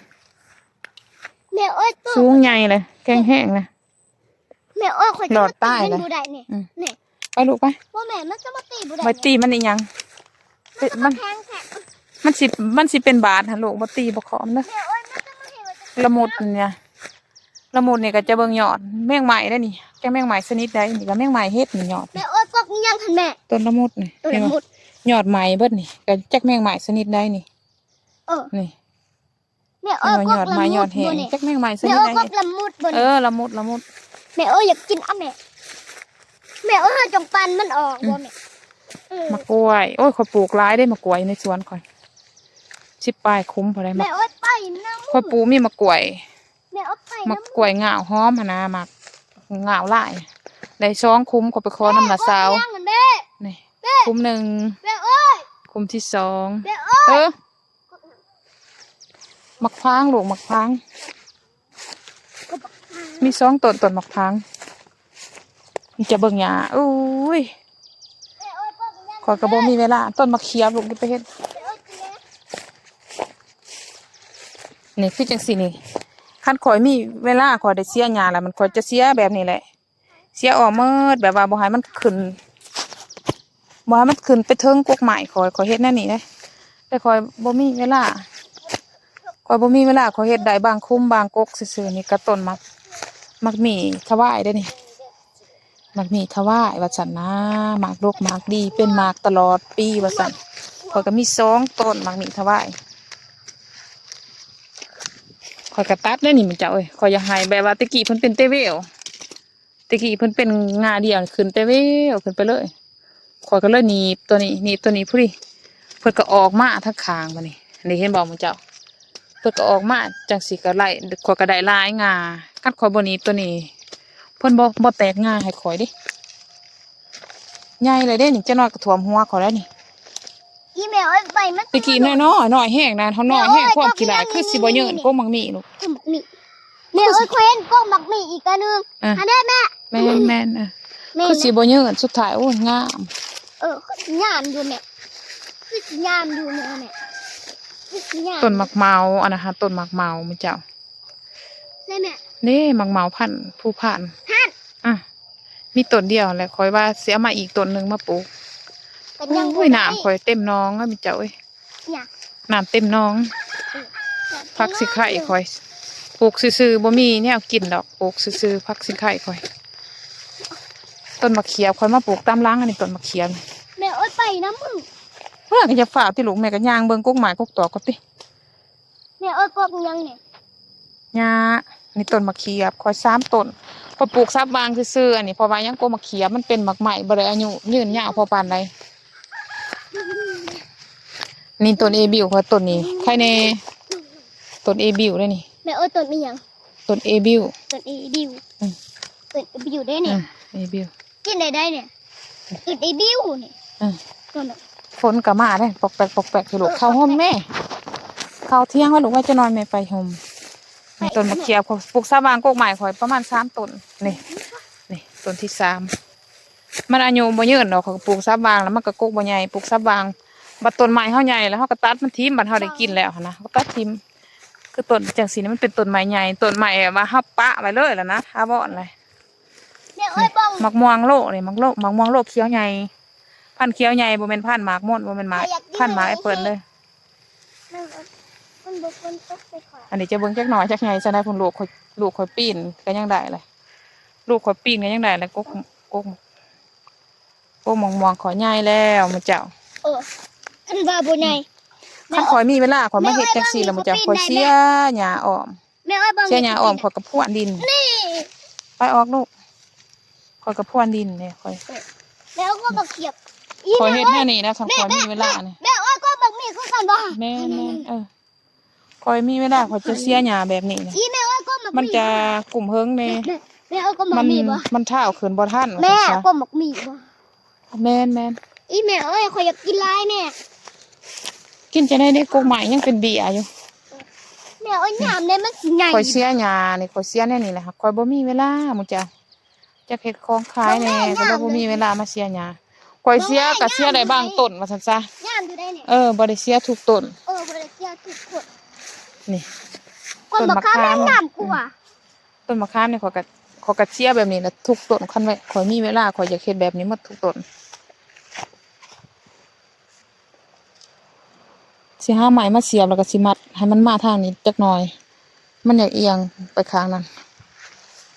ແມ່ເອີຍ ໂຕ ສູງໃຫຍ່ເລີຍ ແຂງແຮງນະ. ແມ່ເອີຍ ຂ້ອຍຈະມາຕີມັນບໍ່ໄດ້ນີ້. ອືມ ນີ້ ໄປລູກໄປ. ບໍ່ແມ່ນ ມັນຈະມາຕີບໍ່ໄດ້. ໄປຕີມັນອີຫຍັງ? ມັນ ມັນ ມັນຊິ ມັນຊິເປັນບາດຫັ້ນລູກ ບໍ່ຕີບໍ່ເຄາະມັນເດີ. ແມ່ເອີຍ ມັນຈະມາເຮັດວ່າ ລະມຸດນີ້ ລະມຸດນີ້ກໍຈະເບິ່ງຍອດແມງໄມ້ໄດ໋ນີ້. ຈັກແມງໄມ້ຊະນິດໃດ? ນີ້ກໍແມງໄມ້ເຫັດນີ້ຍອດ. ແມ່ເອີຍ ກົກອີຫຍັງຫັ້ນແມ່? ຕົ້ນລະມຸດນີ້ ຕົ້ນລະມຸດ ເຫັນບໍ່? ຍອດໄມ້ເບິດນີ້ ກໍຈັກແມງໄມ້ຊະນິດໃດນີ້. ເອີ ນີ້ ແມ່ເອີຍ ຍອດໄມ້ຍອດແຮງ ຈັກແມງໄມ້ຊະນິດໃດ. ແມ່ເອີຍ ກົກລະມຸດບໍ່ນີ້? ເອີ ລະມຸດ ລະມຸດ. ແມ່ເອີຍ ຢາກກິນ ອະແມ່. ແມ່ເອີຍ ເຮົາຈົ່ງປັ່ນມັນອອກ ອືມ ບໍ່ແມ່? ເອີ ໝາກກ້ວຍ ໂອ້ຍ ຂ້ອຍປູກຫຼາຍເດ້ໝາກກ້ວຍໃນສວນຂ້ອຍ ສິບປາຍຄຸ້ມພຸ້ນໃດ. ແມ່ເອີຍ ໄປນຳ ຂ້ອຍປູກມີໝາກກ້ວຍ ແມ່ເອີຍ ໄປນຳ ໝາກກ້ວຍງາວຫອມຫັ້ນນະ ໝາກງາວຫຼາຍ ໄດ້ສອງຄຸ້ມ. ຂ້ອຍໄປຂໍນຳນ້າສາວ ແມ່ ນີ້ ແມ່ ຄຸ້ມໜຶ່ງ ແມ່ເອີຍ ຄຸ້ມທີສອງ ແມ່ເອີຍ ເອີ ໝາກຟາງລູກ ໝາກຟາງ ມີສອງຕົ້ນ ຕົ້ນໝາກຟາງ. ຈະເບິ່ງຫຍ້າ ໂອ້ຍ ຂ້ອຍກໍບໍ່ມີເວລາ. ຕົ້ນໝາກຂຽບລູກ ຢ່າໄປເຮັດ ນີ້ຄືຈັ່ງຊີ້ນີ້. ຄັນຂ້ອຍມີເວລາ ຂ້ອຍໄດ້ເສຍຫຍ້າແລ້ວ ມັນ ຂ້ອຍຈະເສຍແບບນີ້ແຫຼະ. ເສຍອອກໝົດ ແບບວ່າບໍ່ໃຫ້ມັນຂຶ້ນ ບໍ່ໃຫ້ມັນຂຶ້ນໄປເທິງກົກໄມ້ຂ້ອຍ ຂ້ອຍເຮັດແນວນີ້ເດ້. ແຕ່ຂ້ອຍບໍ່ມີເວລາ ຂ້ອຍບໍ່ມີເວລາ ຂ້ອຍເຮັດໄດ້ບາງຄຸ້ມບາງກົກຊື່ໆ. ນີ້ກໍຕົ້ນໝາກ ໝາກໝີ່ຖະຫວາຍເດ້ນີ້ ໝາກໝີ່ຖະຫວາຍວ່າຊັ້ນນະ. ໝາກດົກໝາກດີ ເປັນໝາກຕະຫຼອດປີວ່າຊັ້ນ. ຂ້ອຍກໍມີສອງຕົ້ນໝາກໝີ່ຖະຫວາຍ. ຂ້ອຍກໍຕັດແລ້ວນີ້ ໝູ່ເຈົ້າເອີຍ. ຂ້ອຍຢາກໃຫ້ແບບວ່າແຕ່ກີ້ເພິ່ນເປັນແຕ່ແຫວວ ແຕ່ກີ້ເພິ່ນເປັນງ່າດຽວ ຂຶ້ນແຕ່ແຫວວຂຶ້ນໄປເລີຍ. ຂ້ອຍກໍເລີຍໜີບຕົວນີ້ ໜີບຕົວນີ້ພໍດີ ເພິ່ນກໍອອກມາທາງຂ້າງບາດນີ້. ນີ້ເຫັນບໍ່ໝູ່ເຈົ້າ? ເພິ່ນກໍອອກມາຈັ່ງຊີ້ກໍໄດ້ ຂ້ອຍກໍໄດ້ຫຼາຍງ່າ. ຄັນຂ້ອຍບໍ່ໜີບຕົວນີ້ ເພິ່ນບໍ່ ບໍ່ແຕກງ່າໃຫ້ຂ້ອຍເດ້. ໃຫຍ່ແລ້ວເດ້ນີ້ ຈັກໜ້ອຍກໍຖ້ວມຫົວຂ້ອຍແລ້ວນີ້. ອີແມ່ເອີຍ ໃບມັນ ແຕ່ກີ້ນ້ອຍໆ ນ້ອຍແຮງນະ ເຮົານ້ອຍແຮງ ຄວາມຂີ້ລ້າຍ ຄືຊິບໍ່ເຍີ້ນ ກົກໝາກໝີ່ລູກ ກົກໝາກໝີ່. ແມ່ເອີຍ ຂ້ອຍເຫັນກົກໝາກໝີ່ອີກອັນໜຶ່ງ ອ່ະ ອັນນີ້ແມ່ ແມ່ນໆ ອ່ະ ແມ່ນ ຄືຊິບໍ່ເຍີ້ນ ສຸດທ້າຍ ໂອ້ຍ ງາມ. ເອີ ຄືຊິງາມຢູ່ແມ່ ຄືຊິງາມຢູ່ແມ່ ແມ່ ຄືຊິງາມ. ຕົ້ນໝາກເມົາ ອັນນັ້ນຫາຕົ້ນໝາກເມົາໝູ່ເຈົ້າ ໃຊ່ແມ່? ນີ້ໝາກເມົາພັນພູພານ ຫັ້ນ ອ່ະ ມີຕົ້ນດຽວຫັ້ນແຫຼະ ຂ້ອຍວ່າຊິເອົາມາອີກຕົ້ນໜຶ່ງມາປູກ. ໂອ້ຍ ນ້ຳຂ້ອຍເຕັມໜອງແລ້ວໝູ່ເຈົ້າເອີຍ. ຫຍັງ? ນ້ຳເຕັມໜອງ. ອືມ ຜັກຊິໄຄຂ້ອຍ ປູກຊື່ໆ ບໍ່ມີແນວກິນດອກ ປູກຊື່ໆ ຜັກຊິໄຄຂ້ອຍ. ຕົ້ນໝາກຂຽບຂ້ອຍມາປູກຕາມຫຼັງ ອັນນີ້ຕົ້ນໝາກຂຽບ. ແມ່ເອີຍ ໄປນຳ ເອີ ກໍຢ່າຟ້າວຕິລູກ ແມ່ກໍຍ່າງເບິ່ງກົກໄມ້ກົກຕອກກ່ອນຕິ. ແມ່ເອີຍ ກົກຫຍັງນີ້? ຫຍ້າ ນີ້ຕົ້ນໝາກຂຽບຂ້ອຍສາມຕົ້ນ ຂ້ອຍປູກສັບຫວ່າງຊື່ໆ ອັນນີ້ ເພາະວ່າຫຍັງ ກົກໝາກຂຽບມັນເປັນໝາກໄມ້ ບໍ່ໄດ້ອາຍຸຍືນຍາວພໍປານໃດ. ນີ້ຕົ້ນເອບິວຂ້ອຍ ຕົ້ນນີ້ໄຄແນ່ ຕົ້ນເອບິວເດ້ນີ້. ແມ່ເອີຍ ຕົ້ນອີຫຍັງ? ຕົ້ນເອບິວ ຕົ້ນເອບິວ. ອືມ ຕົ້ນເອບິວເດ້ນີ້. ອືມ ເອບິວ ກິນໄດ້ໄດ໋ນີ້ ຕົ້ນເອບິວນີ້. ອືມ ຕົ້ນ ຝົນກໍມາເດ້ ປອກແປກ ປອກແປກຢູ່ລູກ. ເອີ ເຂົ້າຮ່ມແມ່ ເຂົ້າຖຽງໄວ້ລູກ ໄວ້ຈັກໜ້ອຍແມ່ໄປຮ່ມ. ນີ້ຕົ້ນໝາກຂຽບ ປູກສັບຫວ່າງກົກໄມ້ຂ້ອຍປະມານສາມຕົ້ນ ນີ້ ນີ້ຕົ້ນທີສາມ. ມັນອາຍຸບໍ່ຍືນດອກ ຂ້ອຍກໍປູກສັບຫວ່າງແລ້ວມັນກໍກົກບໍ່ໃຫຍ່ ປູກສັບຫວ່າງ. ບັດຕົ້ນໄມ້ເຮົາໃຫຍ່ແລ້ວ ເຮົາກໍຕັດມັນຖິ້ມ ບັດເຮົາໄດ້ກິນແລ້ວຫັ້ນນະ ເຮົາກໍຕັດຖິ້ມ. ຄືຕົ້ນຈັ່ງຊີ້ນີ້ ມັນເປັນຕົ້ນໄມ້ໃຫຍ່ ຕົ້ນໄມ້ແບບວ່າເຮົາປະໄວ້ເລີຍແລ້ວນະ ຖາວອນເລີຍ. ແມ່ເອີຍ ເບິ່ງ ໝາກມ່ວງໂລນີ້ ໝາກໂລ ໝາກມ່ວງໂລຂຽວໃຫຍ່ ພັນຂຽວໃຫຍ່ ບໍ່ແມ່ນພັນໝາກມົນ ບໍ່ແມ່ນໝາກ ພັນໝາກແອັບເປິ້ນເດີ. ມັນ ມັນບໍ່ ມັນຕົກໃສ່ຂ້ອຍ. ອັນນີ້ຈະເບິ່ງຈັກໜ້ອຍຈັກໃຫຍ່ສ່ຳໃດພຸ້ນ ລູກຂ້ອຍ ລູກຂ້ອຍປີນກໍຍັງໄດ້ເລີຍ ລູກຂ້ອຍປີນກໍຍັງໄດ້ເລີຍ. ກົກ ກົກ ກົກໝາກມ່ວງຂ້ອຍໃຫຍ່ແລ້ວໝູ່ເຈົ້າ. ເອີ ຄັນວ່າບໍ່ໃຫຍ່ ອືມ ຄັນຂ້ອຍມີເວລາຂ້ອຍມາເຮັດຈັ່ງຊີ້ລະໝູ່ເຈົ້າ ຂ້ອຍເສຍຫຍ້າອ້ອມ ແມ່ເອີຍ ເບິ່ງ ເສຍຫຍ້າອ້ອມ ຂ້ອຍກໍພວນດິນ. ນີ້ ໄປອອກລູກ ຂ້ອຍກໍພວນດິນເດ້ ຂ້ອຍ ເອີ ແມ່ເອົາກວມບັກຂຽບ. ຂ້ອຍເຮັດແນວນີ້ນະ ຄັນຂ້ອຍມີເວລານີ້. ແມ່ເອົາກວມບັກໝີ່ຄືກັນບໍ່? ແມ່ນໆ ເອີ ຂ້ອຍມີເວລາຂ້ອຍຈະເສຍຫຍ້າແບບນີ້ນະ. ອີແມ່ເອົາກວມບັກໝີ່ ມັນຈະກຸ້ມເຫິງແດ່. ແມ່ ແມ່ເອົາກວມບັກໝີ່ບໍ່? ມັນ ມັນທ້າວຂຶ້ນບໍ່ທັນ ແມ່ ວ່າຊັ້ນຊະ. ເອົາກວມບັກໝີ່ບໍ່? ແມ່ນໆ. ອີແມ່ເອີຍ ຂ້ອຍຢາກກິນຫຼາຍແນ່. ກິນຈັ່ງໃດເດ້ ກົກໄມ້ຍັງເປັນເບ້ຍຢູ່. ແມ່ເອີຍ ຍາມໃດມັນຊິໃຫຍ່? ຂ້ອຍເສຍຫຍ້ານີ້ ຂ້ອຍເສຍແນວນີ້ແຫຼະ ຂ້ອຍບໍ່ມີເວລາໝູ່ເຈົ້າ. ຈັກເຮັດຂອງຂາຍແດ່ ເບິ່ງແມ່ ກໍເລີຍບໍ່ມີເວລາມາເສຍຫຍ້າ. ຂ້ອຍເສຍກໍເສຍໄດ້ບາງຕົ້ນວ່າຊັ້ນຊະ. ງາມຢູ່ໃດນີ້. ເອີ ບໍ່ໄດ້ເສຍທຸກຕົ້ນ. ເອີ ບໍ່ໄດ້ເສຍທຸກຕົ້ນ. ນີ້ ຕົ້ນບັກຂາມງາມກວ່າ. ຕົ້ນບັກຂາມນີ້ຂ້ອຍກໍ ຂ້ອຍກໍເສຍແບບນີ້ແຫຼະທຸກຕົ້ນ. ຄັນວ່າຂ້ອຍມີເວລາ ຂ້ອຍຢາກເຮັດແບບນີ້ໝົດທຸກຕົ້ນ. ຊິຫາໄມ້ມາສຽບ ແລ້ວກໍຊິມັດໃຫ້ມັນມາທາງນີ້ຈັກໜ່ອຍ. ມັນຢາກອຽງໄປຂ້າງນັ້ນ.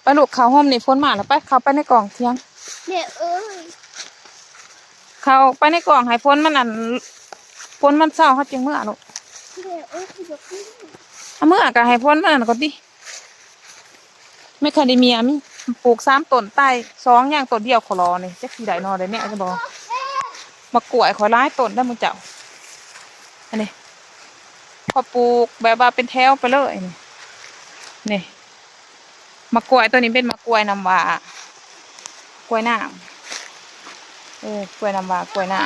ໄປລູກ ເຂົ້າຮົ່ມນີ້ ຝົນມາແລ້ວ. ໄປ ເຂົ້າໄປໃນກ້ອງຖຽງ. ແມ່ເອີຍ ເຂົ້າໄປໃນກ້ອງໃຫ້ຝົນມັນ ອັນ ຝົນມັນເຊົາ ເຮົາຈຶ່ງເມືອລູກ. ແມ່ເອີຍ ຄືແບບນີ້ ເອົາເມືອກໍໃຫ້ຝົນມັນນັ້ນກ່ອນຕິ. ແມກຄາເດເມຍມີ ປູກສາມຕົ້ນ ຕາຍສອງ ຍັງຕົ້ນດຽວ ຂໍລໍນີ້ ຈັກຊິໄດ້ໜໍ່ໄດ້ແນວບໍ່. ໝາກກ້ວຍຂ້ອຍຫຼາຍຕົ້ນເດີໝູ່ເຈົ້າ. ອັນນີ້ ຂ້ອຍປູກແບບວ່າເປັນແຖວໄປເລີຍນີ້. ນີ້ ໝາກກ້ວຍໂຕນີ້ເປັນໝາກກ້ວຍນ້ຳຫວ້າ ກ້ວຍນ້ຳ. ເອີ ກ້ວຍນ້ຳຫວ້າ ກ້ວຍນ້ຳ.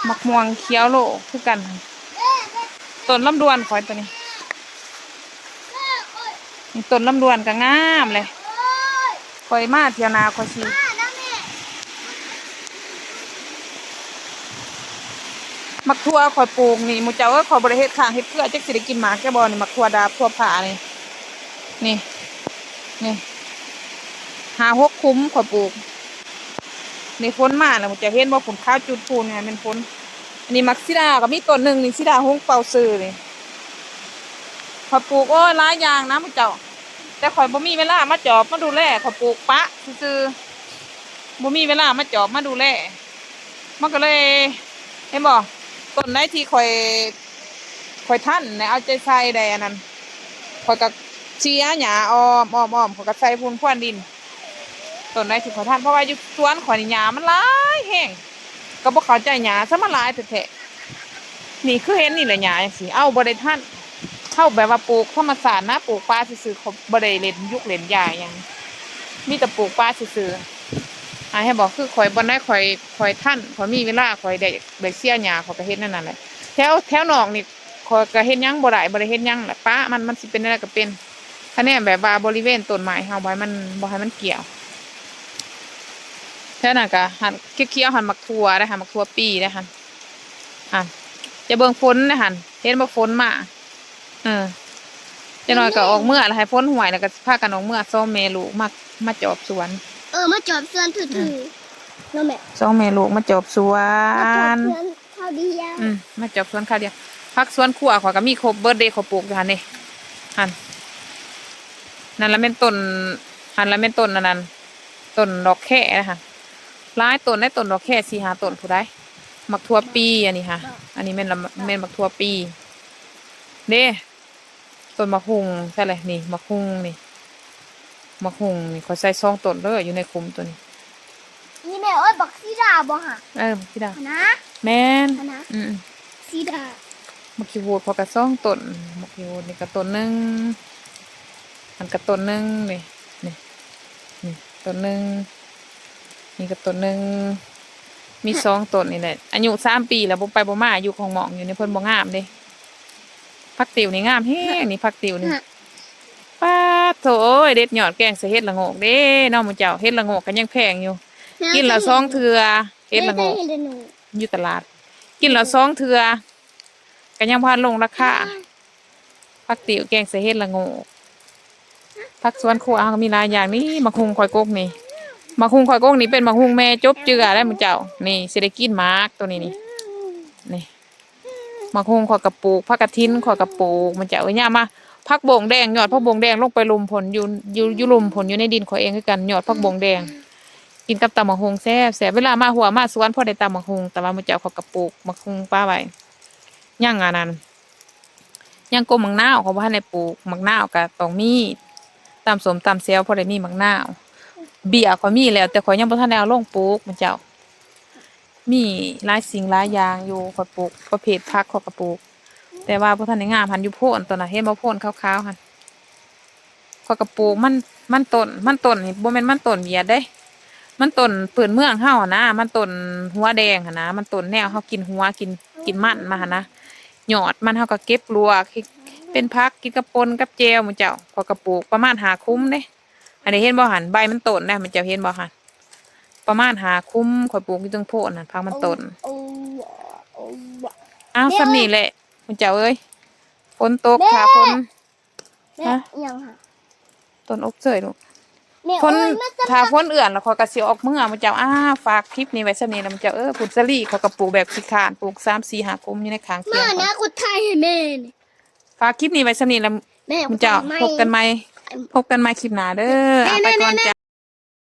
ໝາກມ່ວງຂຽວໂລຄືກັນ. ຕົ້ນລຳດວນຂ້ອຍໂຕນີ້ ນີ້ ຕົ້ນລຳດວນກໍງາມເລີຍ. ຂ້ອຍມາທ່ຽວໜ້າຂ້ອຍຊິ ໝາກຖົ່ວຂ້ອຍປູກນີ້ ໝູ່ເຈົ້າເອີຍ ຂ້ອຍບໍ່ໄດ້ເຮັດຄ້າງເຮັດເຄືອ ຈັກຊິໄດ້ກິນໝາກແກ່ບໍ່ນີ້. ໝາກຖົ່ວດາບ ຖົ່ວຜານີ້ ນີ້ ນີ້ ຫ້າຫົກຂຸມຂ້ອຍປູກ. ນີ້ຝົນມາແລ້ວ ໝູ່ເຈົ້າເຫັນບໍ່? ພຸ້ນຂາວຈຸດພູນນີ້ແມ່ນຝົນ. ອັນນີ້ໝາກສີດາກໍມີຕົ້ນໜຶ່ງນີ້ ສີດາຫົງເປົ່າຊື່ນີ້. ຂ້ອຍປູກ ໂອ້ຍ ຫຼາຍຢ່າງນະໝູ່ເຈົ້າ ແຕ່ຂ້ອຍບໍ່ມີເວລາມາຈອບມາດູແລ. ຂ້ອຍປູກປະຊື່ໆ ບໍ່ມີເວລາມາຈອບມາດູແລ. ມັນກໍເລີຍ ເຫັນບໍ່? ຕົ້ນໃດທີ່ຂ້ອຍ ຂ້ອຍທັນໄດ້ເອົາໃຈໃສ່ໄດ້ອັນນັ້ນ ຂ້ອຍກໍເສຍຫຍ້າອ້ອມໆໆ ຂ້ອຍກໍໃສ່ຝຸ່ນພວນດິນ. ຕົ້ນໃດທີ່ຂ້ອຍທັນ ເພາະວ່າຢູ່ສວນຂ້ອຍນີ້ຫຍ້າມັນຫຼາຍແຮງ ກໍບໍ່ເຂົ້າໃຈຫຍ້າຊະ ມັນຫຼາຍແທ້ໆ. ນີ້ຄືເຫັນນີ້ແຫຼະ ຫຍ້າຈັ່ງຊີ້ ເອົາບໍ່ໄດ້ທັນ. ເຮົາແບບວ່າປູກທຳມະຊາດນະ ປູກປ່າຊື່ໆ ເຂົາບໍ່ໄດ້ເຫຼັ້ນຢຸກເຫຼັ້ນຢາຫຍັງ ມີແຕ່ປູກປ່າຊື່ໆ. ອາ ເຫັນບໍ່? ຄືຂ້ອຍ ບ່ອນໃດຂ້ອຍ ຂ້ອຍທັນ ຂ້ອຍມີເວລາ ຂ້ອຍໄດ້ ໄດ້ເສຍຫຍ້າ ຂ້ອຍກໍເຮັດແນວນັ້ນແຫຼະ. ແຖວ ແຖວນອກນີ້ ຂ້ອຍກໍເຮັດຫຍັງບໍ່ໄດ້ ບໍ່ໄດ້ເຮັດຫຍັງແຫຼະ ປະມັນ ມັນຊິເປັນແນວໃດກໍເປັນ. ຄະແນນແບບວ່າບໍລິເວນຕົ້ນໄມ້ເຮົາ ບໍ່ໃຫ້ມັນ ບໍ່ໃຫ້ມັນກ່ຽວ. ແຖວນັ້ນກໍຫັ້ນ ຂຽວໆ ຫັ້ນໝາກຖົ່ວໄດ໋ ຫັ້ນໝາກຖົ່ວປີໄດ໋ ຫັ້ນ ຫັ້ນ ຈະເບິ່ງຝົນໄດ໋ ຫັ້ນ ເຫັນບໍ່? ຝົນມາ ເອີ ຈັກໜ້ອຍກໍອອກເມືອລະ ໃຫ້ຝົນຫ້ວຍ ແລ້ວກໍພາກັນອອກເມືອ ສອງແມ່ລູກ ມາ ມາຈອບສວນ. ເອີ ມາຈອບສວນຖືໆ ເອີ ເນາະແມ່. ສອງແມ່ລູກມາຈອບສວນ ມາຈອບສວນຄາວດຽວ ອືມ ມາຈອບສວນຄາວດຽວ. ຜັກສວນຄົວຂ້ອຍກໍມີຄົບເບິດເດ້ ຂ້ອຍປູກຢູ່ຫັ້ນເດ້ ຫັ້ນ ນັ້ນລະແມ່ນຕົ້ນ ຫັ້ນລະແມ່ນຕົ້ນອັນນັ້ນ ຕົ້ນດອກແຄນະ ຫັ້ນ ຫຼາຍຕົ້ນໃດ໋ ຕົ້ນດອກແຄສີ່ຫ້າຕົ້ນພຸ້ນໃດ໋. ໝາກຖົ່ວປີ ອັນນີ້ຫະ ອັນນີ້ແມ່ນລະ ແມ່ນໝາກຖົ່ວປີເດ້. ຕົ້ນໝາກຫຸ່ງໃສ່ແຫຼະ ນີ້ໝາກຫຸ່ງນີ້ ໝາກຫຸ່ງນີ້ ຂ້ອຍໃສ່ສອງຕົ້ນເດີ ຢູ່ໃນຂຸມໂຕນີ້. ນີ້ແມ່ເອີຍ ບັກສີດາບໍ່ຫະ? ເອີ ບັກສີດາ ຫັ້ນນະ ແມ່ນ ຫັ້ນນະ ອືມໆ ສີດາ. ໝາກຂີ້ຫູດຂ້ອຍກໍສອງຕົ້ນ ໝາກຂີ້ຫູດນີ້ກໍຕົ້ນໜຶ່ງ ຫັ້ນກໍຕົ້ນໜຶ່ງ ນີ້ ນີ້ ນີ້ຕົ້ນໜຶ່ງ ນີ້ກໍຕົ້ນໜຶ່ງ ມີສອງຕົ້ນນີ້ແຫຼະ. ອາຍຸສາມປີແລ້ວ ບໍ່ໄປບໍ່ມາ ຢູ່ຂອງໝອງຢູ່ນີ້ ເພິ່ນບໍ່ງາມເດ້. ຜັກຕິວນີ້ງາມແຮງນີ້ ຜັກຕິວນີ້ ປາດໂທ້ເອີຍ ເດັດຍອດແກງໃສ່ເຫັດລະໂງກເດ້ເນາະໝູ່ເຈົ້າ. ເຫັດລະໂງກກໍຍັງແພງຢູ່ ກິນລະສອງເທື່ອ ເຫັດລະໂງກ ເຫັດລະໂງກ ຢູ່ຕະຫຼາດ ກິນລະສອງເທື່ອ ກໍຍັງບໍ່ທັນລົງລາຄາ. ຜັກຕິວແກງໃສ່ເຫັດລະໂງກ ຜັກສວນຄົວເຮົາກໍມີຫຼາຍຢ່າງ. ນີ້ໝາກຫຸ່ງຂ້ອຍກົກນີ້ ໝາກຫຸ່ງຂ້ອຍກົກນີ້ເປັນໝາກຫຸ່ງແມ່ຈົບເຈືອແລ້ວໝູ່ເຈົ້າ. ນີ້ຊິໄດ້ກິນໝາກໂຕນີ້ນີ້ ນີ້ ໝາກຫຸ່ງຂ້ອຍກໍປູກ ຜັກກະຖິນຂ້ອຍກໍປູກ ໝູ່ເຈົ້າເອີຍ. ຍາມມາ ຜັກບົ້ງແດງ ຍອດຜັກບົ້ງແດງລົງໄປລຸ່ມພຸ້ນ ຢູ່ ຢູ່ ຢູ່ລຸ່ມພຸ້ນ ຢູ່ໃນດິນຂ້ອຍເອງຄືກັນ ຍອດຜັກບົ້ງແດງ ກິນກັບຕຳໝາກຫຸ່ງແຊບໆ. ເວລາມາຮົ້ວມາສວນພໍໄດ້ຕຳໝາກຫຸ່ງ ແຕ່ວ່າໝູ່ເຈົ້າເຂົາກໍປູກໝາກຫຸ່ງປະໄວ້. ຍັງອັນນັ້ນ ຍັງກົກໝາກນາວ ເຂົາບໍ່ທັນໄດ້ປູກ. ໝາກນາວກໍຕ້ອງມີ ຕຳສົ້ມຕຳແຈ່ວພໍໄດ້ມີໝາກນາວ. ເບ້ຍຂ້ອຍມີແລ້ວ ແຕ່ຂ້ອຍຍັງບໍ່ທັນໄດ້ເອົາລົງປູກ ໝູ່ເຈົ້າ. ມີຫຼາຍສິ່ງຫຼາຍຢ່າງຢູ່ ຂ້ອຍປູກ ປະເພດຜັກຂ້ອຍກໍປູກ ແຕ່ວ່າບໍ່ທັນໄດ້ງາມຫັ້ນ. ຢູ່ໂພນຕົວນັ້ນ ເຫັນບໍ່ ໂພນຂາວໆຫັ້ນ ຂ້ອຍກໍປູກມັນ ມັນຕົ້ນ ມັນຕົ້ນນີ້ບໍ່ແມ່ນມັນຕົ້ນຫວຽດເດ້ ມັນຕົ້ນພື້ນເມືອງເຮົາຫັ້ນນະ ມັນຕົ້ນຫົວແດງຫັ້ນນະ ມັນຕົ້ນແນວເຮົາກິນຫົວ ກິນ ກິນມັນມາຫັ້ນນະ. ຍອດມັນເຮົາກໍເກັບລວກເຮັດເປັນຜັກ ກິນກັບປົ່ນກັບແຈ່ວ ໝູ່ເຈົ້າ. ຂ້ອຍກໍປູກປະມານຫ້າຂຸມເດ້. ອັນນີ້ເຫັນບໍ່ຫັ້ນ ໃບມັນຕົ້ນນະ ໝູ່ເຈົ້າເຫັນບໍ່ຫັ້ນ ປະມານຫ້າຂຸມ ຂ້ອຍປູກຢູ່ເທິງໂພນຫັ້ນ ຜັກມັນຕົ້ນ. ອ້າວ ສ່ຳນີ້ແຫຼະ ໝູ່ເຈົ້າເອີຍ ຝົນຕົກ ຖ້າຝົນ ແມ່ ຮະ ອີຫຍັງຫະ ຕົ້ນອົກເຊີຍລູກ. ແມ່ ຝົນ ໂອ້ຍ ມັນຈະ ຖ້າຝົນເອື້ອນແລ້ວ ຂ້ອຍກໍຊິອອກເມືອ ໝູ່ເຈົ້າ. ອ້າວ ຝາກຄລິບນີ້ໄວ້ສ່ຳນີ້ລະ ໝູ່ເຈົ້າເອີຍ. ພຸດສາລີຂ້ອຍກໍປູກແບບຂີ້ຄ້ານ ປູກສາມ ສີ່ ຫ້າຂຸມຢູ່ໃນຂ້າງຄຽງ ມານະ ຂ້ອຍ ກົດຖ່າຍໃຫ້ແມ່ນີ້. ຝາກຄລິບນີ້ໄວ້ສ່ຳນີ້ລະ ແມ່ ໝູ່ເຈົ້າ. ພບກັນໃໝ່ ພບກັນໃໝ່ຄລິບໜ້າເດີ. ແມ່ ອ້າວ ໄປກ່ອນ ແມ່ ຈ້າ.